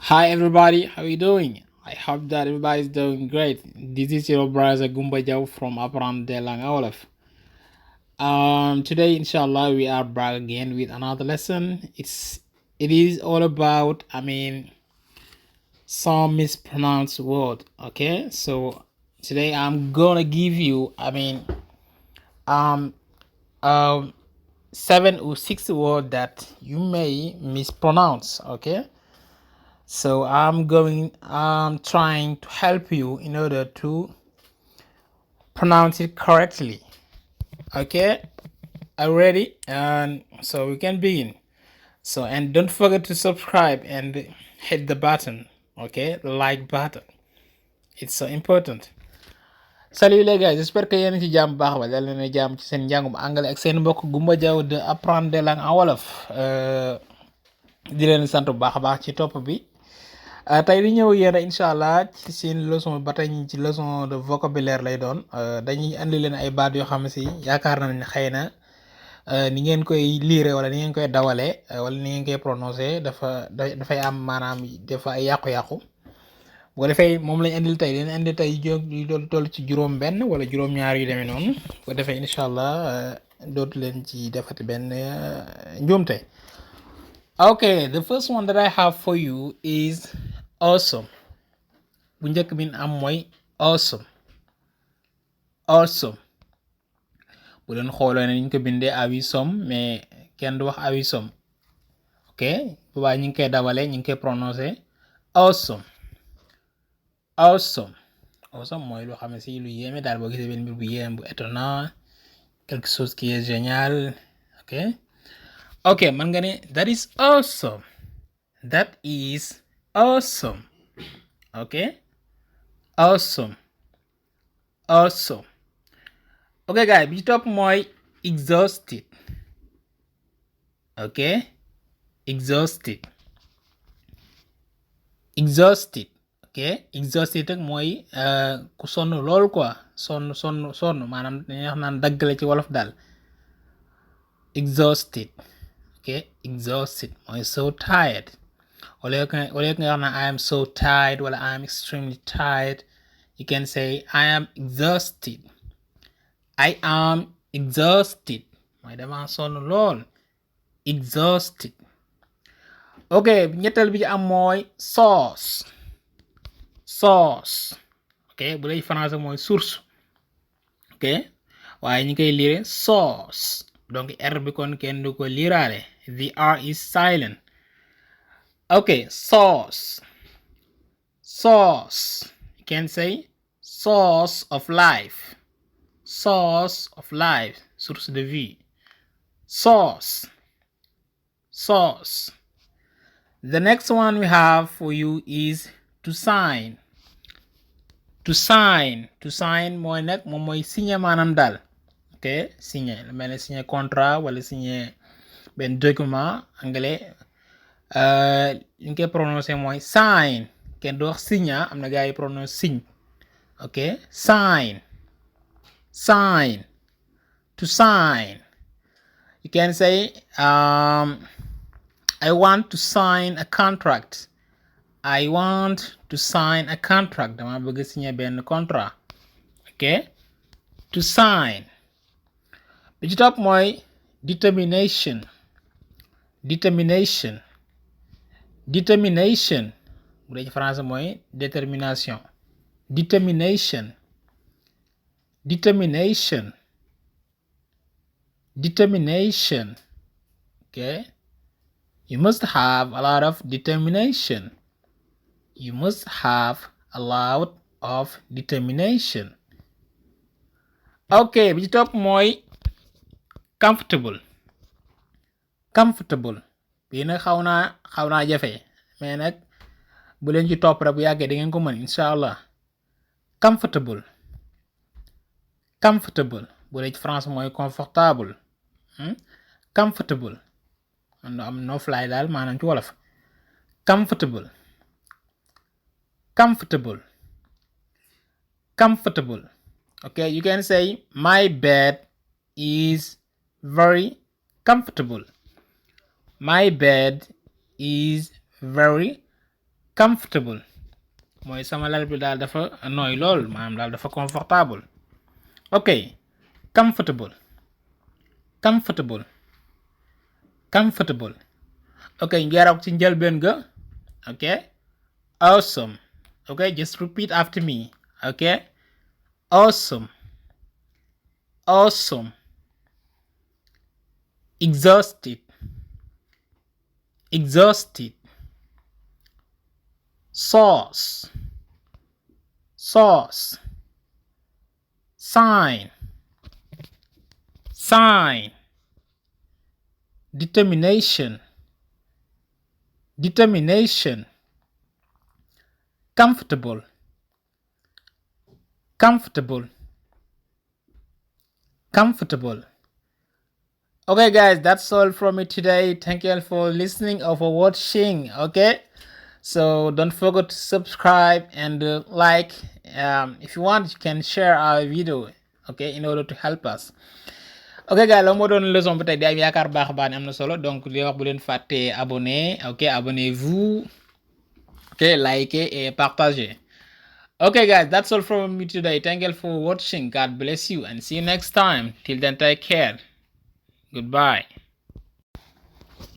Hi everybody, how you doing? I hope that everybody's doing great. This is your brother Gumba Jau from Apprenti Olaf. Today inshallah we are back again with another lesson. It is all about some mispronounced word. Okay, so today I'm gonna give you um um 7 or 6 words that you may mispronounce. Okay, so I'm trying to help you in order to pronounce it correctly. Okay, are you ready? And so we can begin. So, and don't forget to subscribe and hit the button. Okay, the like button. It's so important. Salut les gars, j'espère que yéen ci jàmm baax ba dal leen jàmm ci seen njàngum anglais ak seen mbokk Gumba Jaw de apprendre des langues en wolof. Di leen sant bu baax a baax ci topp bi. tey di ñëw yéen incha allah ci seen leçon ba tey ci leçon de vocabulaire lay doon dañuy andi leen ay baat yoo xam ne si yaakaar nañ ne xëy na ni ngeen koy liire wala ni ngeen koy dawale wala ni ngeen koy prononcé dafay am maanaam dafa ay yàqu-yàqu bu ko defee moom lañ andil tey leen andi tey yu toll ci juróom benn wala juróom-ñaar yu demee noonu bu ko defee incha allah dootu leen ci defati benn njuumte. Okay, the first one that I have for you is awesome. bu njëkk bi am mooy awesome. Bu leen xooloo ne ñu ko bindee awesome mais kenn du wax awesome. ok boobaa ñu ngi koy dawale ñu ngi koy prononcé awesome mooy loo xam ne si lu yéeme daal boo gisee benn mbir bu yéeme bu étonnant quelque chose qui est génial. ok man nga ne that is awesome. ok awesome. ok guys bi ci topp mooy exhausted. ok exhausted ak mooy ku sonn lool quoi sonn maanaam dañuy wax naan dagg la ci wolof daal exhausted. exhausted mooy so tired wala nga wax naan I am so tired wala I am extremely tired. You can say I am exhausted mooy dama sonn lool exhausted. ok ñetteel bi ci am mooy sauce. ok bu dee français mooy source. ok waaye ñu koy lire sauce donc r bi kon kenn du ko liraale the r is silent. ok sauce you can say source of life source de vie. sauce. The next one we have for you is to sign mooy nag moom mooy signer maanaam daal. ok signer lu mel ne signer contrat wala signer benn document anglais li ñu koy prononcé mooy sign kenn du wax signer am na gars yi prononcé signe. ok sign to sign. You can say I want to sign a contract. dama bëgg signer benn contrat. ok to sign. bi ci topp mooy determination bu dee ci français mooy détermination. determination. okay you must have a lot of determination. ok bi ci topp mooy comfortable bii nag xaw naa jafe mais nag bu leen ci topp rek bu yàggee da ngeen ko mën incha allah. comfortable bu dee ci français mooy confortable. comfortable am no fly daal maanaam ci wolof. comfortable. okay you can say my bed is very comfortable. comfortable mooy sama lal bi daal dafa nooy lool maanaam daal dafa confortable. ok comfortable comfortable comfortable. ok ngeeroog ci njëlbeen ga. ok awesome. ok just repeat after me. ok awesome awesome. exhausted exhausted. sauce sauce. sign sign. determination determination. comfortable comfortable comfortable. okay guys, that's all from me today. Thank you all for listening or for watching. okay, so don't forget to subscribe and like. If you want, you can share our video, okay, in order to help us. ok gars, la moo doon leçon bi tey di am yaakaar baax baax ne am na solo. donc li wax bu leen fàttee abonné. ok, abonnez-vous. ok, likez et partagez. okay guys, that's all from me today. Thank you all for watching. God bless you and see you next time. Till then, take care. Goodbye.